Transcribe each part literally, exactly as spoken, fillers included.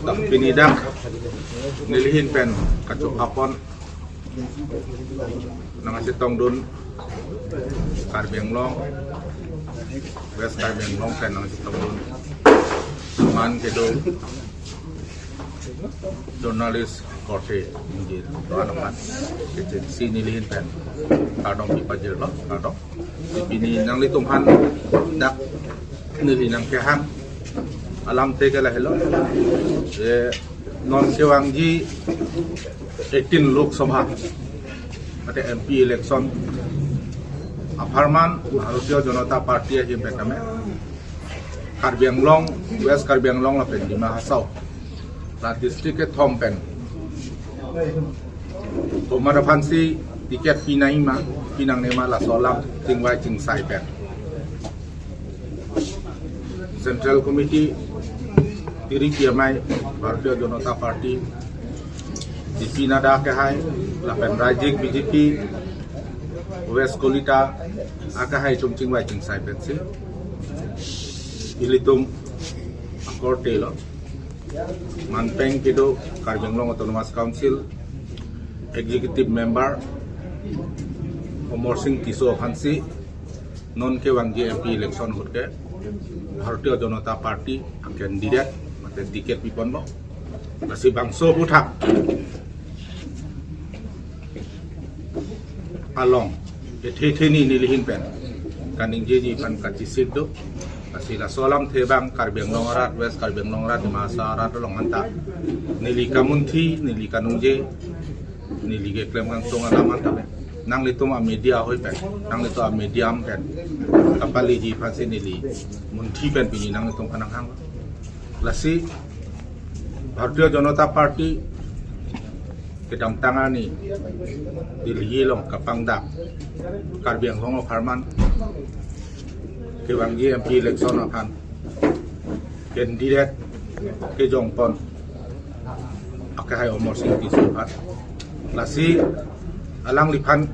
Pini dak nelihin pen kachokapon nangchetongdun Karbi Anglong, West Karbi Anglong pen nangchetongdun man kedo journalist korte ingjir doan aphan kechensi nelihin pen kardom pipajirlo, kardom. Pini nanglitum aphan dak neli nangkehang alamthe ke lahelo. Eh, non kevangji eighteen Lok Sabha mate M P election apharman Bharatiya Janata Party ahin pen tame Karbi Anglong, West Karbi Anglong lapen Dima Hasao la district kethom pen komat aphansi ticket pinangma, pinangnema laso alam chingvai chingsai pen Central Committee tiri P M I, Bharatiya Janata Party, J P Nadda akehai lapen Rajyik B J P West Kolita akehai atum chingvai chingsai pensi ilitum akorte lo. Manpeng kedo Karbi Anglong Autonomous Council Executive Member Amarsing Tisso aphansi non kevangji M P election ahut ke Bharatiya Janata Party a candidate mate ticket piponlo. Lasi bangso aphuthak along ethe theni nelihin pen kaningjeji aphan kachesik do. Lasi laso alamthe abang Karbi Anglong arat, West Karbi Anglong arat, Dima Hasao arat along anta neli kamunthi, neli kaningje, neli keklem kangtung alam anta pen nanglitum a media ahoi pen, nanglitum a medium pen kapaliji aphansi neli munthi pen pini nanglitum aphan nanghang. Lasi Bharatiya Janata Party kedamtang arni Delhi along kapangdak Karbi Anglong apharman kevangji M P election aphan candidate kejongpon akehai Amarsing Tisso aphan. Lasi alangliphan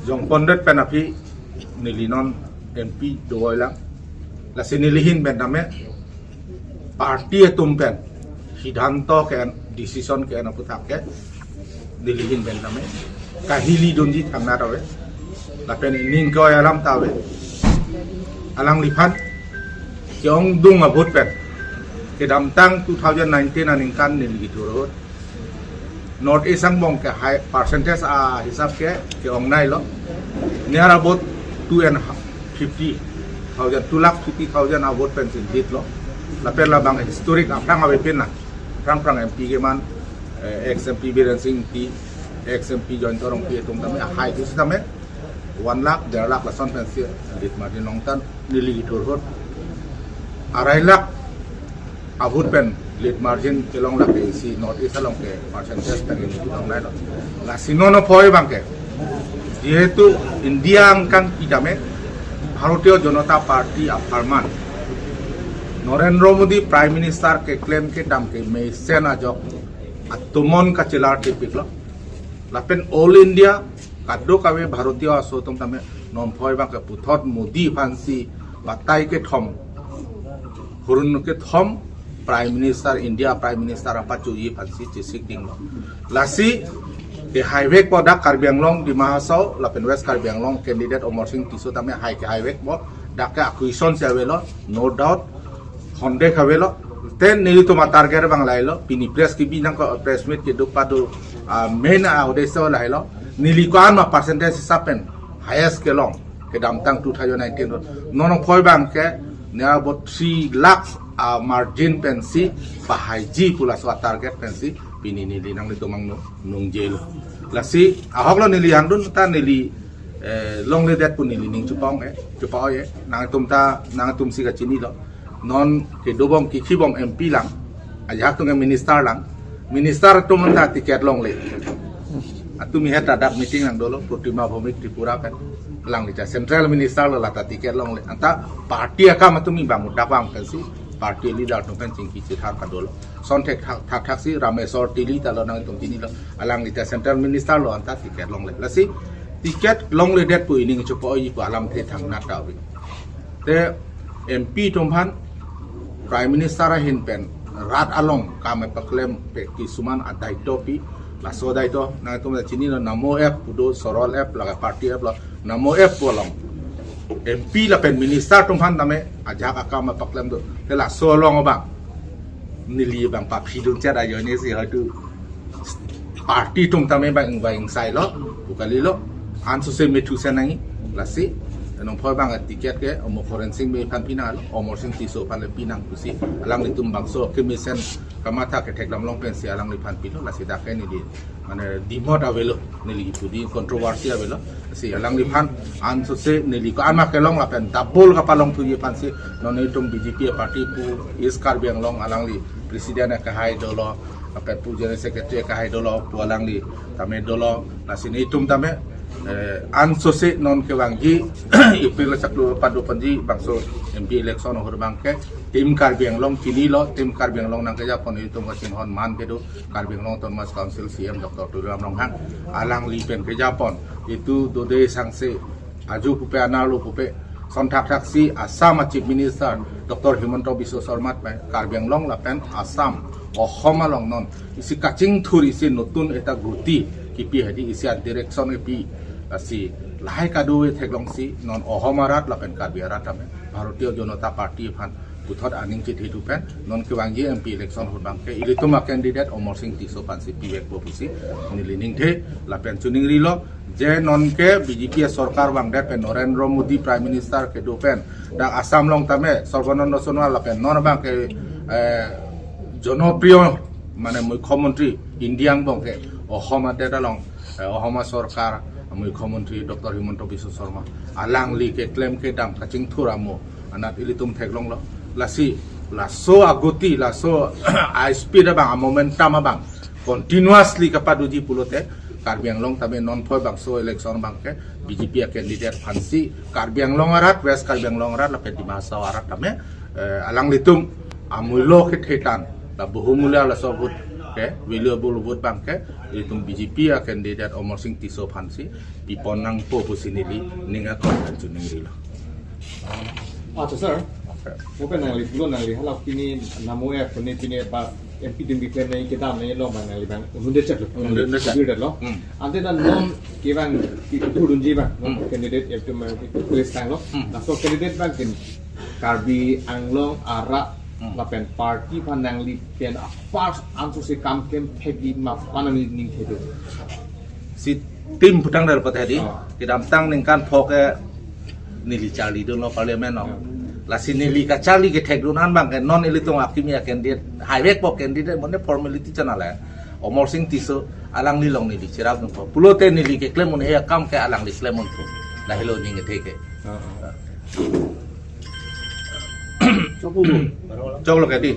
jongpondet pen aphi neli non M P dovoi lang. Lasi nelihin pen tame party atum pen siddhanto ke-en, decision ke-en aphuthak ke nelihin pen tame kahili dunji thangnat ave. Lapen ining koi alam ta ave. Alangliphan ke-ongdung a-vote pen kedamtang two thousand nineteen aningkan neli kethur ahut North East angbong ke high percentage ahisap ke ke-ongnei lo. Near about two and fifty thousand, two lakh fifty thousand a-vote pensi lead lo. Lapen labang historic aphrang avepin na. Aphrang aphrang M P keman, eh, ex M P Biren Singh Ingti, ex M P Jayanta Rongpi atum tame high tu sitame one lakh, der lakh lason pensi lead margin longtan neli kethur ahut arai lakh a-vote pen lead margin kelong lake isi North East along ke percentage pen neli kelongnei lo. Lasi non aphoi abang ke, jehetu India angkang kedam ke Bharatiya Janata Party apharman Narendra Modi Prime Minister keklem kedam ke mesen ajok atomon kachelar tipiklo. Lapen all India kadokave Bharatiya aso atum tame non aphoi abang ke puthot Modi aphansi batai kethom, hurun kethom Prime Minister, India Prime Minister apachoji aphansi chesik dinglo. Lasi kehai vekpo dak Karbi Anglong, Dima Hasao lapen West Karbi Anglong candidate Amarsing Tisso tame hai kehai vekpo. Dak ke a-question si avelo, no doubt, honde kavelo. Te nelitum a-target abang lahelo, pini press kebi nangkok, press meet kedo pado, ah, main a-uddesho lahelo. Neli ko-an ma percentage hisap pen highest kelong kedamtang two thousand nineteen ahut. Non aphoi abang ke near about three lakhs a-margin pensi pahaiji pu laso a-target pensi pini neli nanglitum angno nungjelo. Lasi ahok lo neli hangdun ta neli, eh, longledet pu neli ning chepa-ong, eh, chepa-oi, eh. Nangtum ta, nangtumsi kachinilo. Non kedobom kekhibom M P lang, ajahak atum ke minister lang, minister atum anta ticket longle. Atumi het ta dak meeting nangdolo, Protima Bhoumik Tripura pen. Alangli ta Central Minister lo, lata ticket longle. Anta party akam atumi bang mudak bang pensi party leader atum pen chingki chithar kadolo. Sonthek thak, thak, thaksi Rameswar Teron ta lo, nangtum chinilo. Alangli ta Central Minister lo, anta ticket longle. Lasi ticket longledet pu ining chepa-oi pu alamthe thangnat ta ave. Te M P atum aphan Prime Minister ahin pen rat along kam epaklem pe kisuman adaito pi, laso adaito nangtum ta chinilo, Namo app pu do, Sorol app, laga party app lo, Namo app pu along M P lapen minister atum aphan tame ajahak akam epaklem do. Te laso along abang neli bang paphidun chet ajoine si hoitu party atum tame bang bang sailo, pu kalilo, ansose methu se nangji, lasi nongphoi bang ticket ke Amo Khorensing Bey aphan pinanglo, Amarsing Tisso aphan le pinang pusi alanglitum bangso kemesen kamatha ketheklong long pensi alangliphan pilo, lasi dak ke neli mane dimot avelo, neli pudi controversy avelo, si alangliphan ansose neli ko ama kelong lapen double kapalongthuji aphansi non itum B J P party pu East Karbi Anglong alangli president akehai dolo, lapen pu general secretary akehai dolo, pu alangli tame dolo, lasi nelitum tame, eh, ansose non kevangji April chaklo pado ponji bangso M P election ahut bang ke Team Karbi Anglong chinilo, Team Karbi Anglong nangkejapon itum kachinghon man kedo Karbi Anglong Autonomous Council C E M Doctor Tuliram Ronghang, alangli pen kejapon itum dode sangse, aju pupe, anerlo pupe, son thakthaksi Assam a Chief Minister Doctor Himanta Biswa Sarma pen Karbi Anglong lapen Assam, Ahom along non isi kachingthur isi notun ekta goti kipi hadi isi a direction kipi, lasi lahai kadokave theklongsi non Ahom arat lapen Karbi arat tame Bharatiya Janata Party aphan puthot aning chithi thu pen non kevangji M P election ahut bang ke ilitum a candidate Amarsing Tisso aphansi pivekpo pusi neli ningthe lapen chiningrilo, je non ke B J P sorkar vangdet pen Narendra Modi Prime Minister kedo pen dak Assam along tame Sarbananda Sonowal lapen non bang ke, eh, jonopriyo mane Mukhyamantri India angbong ke Ahom adet along, eh, Ahom sorkar Mukhyamantri Doctor Himanta Biswa Sarma alangli keklem kedam kachingthur amo anat ilitum theklonglo. Lasi laso agoti, laso a speed abang, a momentum abang continuously kapadoji pulote Karbi Anglong tame nonphoi bangso election bang ke B J P a candidate aphansi Karbi Anglong arat, West Karbi Anglong arat lapen Dima Hasao arat tame, eh, alanglitum amullo kethe tan, la bahumulya laso vote ke, valuable vote bang ke itum B J P a candidate Amarsing Tisso aphansi pipon nangpo pusi neli ning akon pen chiningrilo. Acha sir, Okay. Mo pen nangli pulo, nangli hala pini Namo app pini pini ba M P atum keklem nangji kedam nangji along bang nangli bang un'undet chetlo. Un'undet chet. Un'undet lo. Hmm. Ante ta non ke bang pi-, pithurdunji bang, non Hmm. candidate app atum bang pi-, place tanglo. Hmm. Laso candidate bang pen Karbi Anglong arat Hmm. lapen party aphan nangli pen a first ansose kam klem thekji ma pu nangli ningthe do. Si tim putang dal pathe di. Oh. Kedamtang ningkan pho ke neli charlidunlo parliament along. Hmm. Lasi neli kacharli kethekdun an bang ke non ilitum akimi a candidate, haivekpo candidate, mane formality channel hai. Amarsing Tisso alangli along neli cherapdunpo. Pulote neli keklem un-e akam ke alangli klem unpo. Lahelo ning kethe ke. Oh, oh. Choklo ke di.